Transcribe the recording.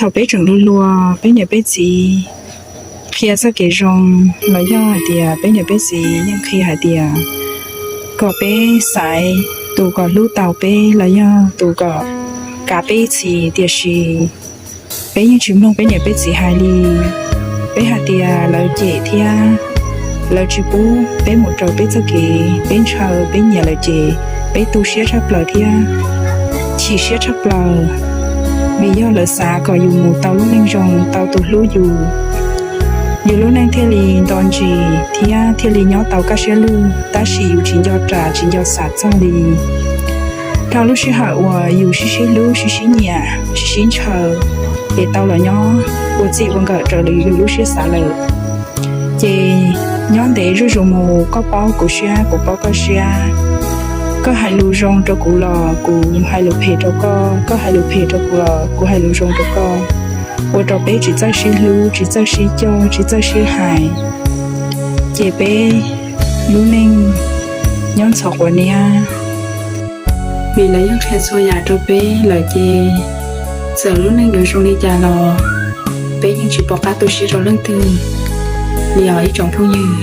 Thaum peb tseem hluas hluas, peb niam peb txiv qhia txoj kev zoo los yog hais tias peb niam peb txiv yeej qhia hais tias kom peb xaiv tus kom hlub tau peb los yog tus kom kav peb ib txhis, tiam sis peb yeej tsis mloog peb niam peb txiv hais li. Peb hais tias lawv cem thiab lawv tsis pub peb mus raws peb txoj kev, peb ntshaw peb nyiam lawm ces peb tu siab tshaj plaws thiab chim siab tshaj plaws, vim yog lawv xav kom yus mus tau lub neej zoo, tau tus hlub yus, yus lub neej thiaj li nto ntsis thiab thiaj li nyob tau kaj siab lug, tab sis yus tsis nco ras tsis nco xav txog li. Dhau lub sij hawm uas yus sib sib hlub sib sib nyiam sib sib ntshaw, ces tau los nyob ua txij ua nkawm raws li yus lub siab xav lawm. Ces nyob ntev zuj zus mus, koj paub kuv siab, kuv paub koj siab. Koj hais lus zoo rau kuv los kuv hais lus phem rau koj, koj hais lus phem rau kuv los kuv hais lus zoo rau koj, ua rau peb tsis txawj sib hlub, tsis txawj sib coj, tsis txawj sib hais, ces peb lub neej nyob ntxhov quav niab. Vim lawv yeej qhia txhua yam rau peb lawm ces txawm lub neej yuav zoo li cas los peb yeej tsis pom qab tu siab rau leej twg li os ib tsoom phooj ywg.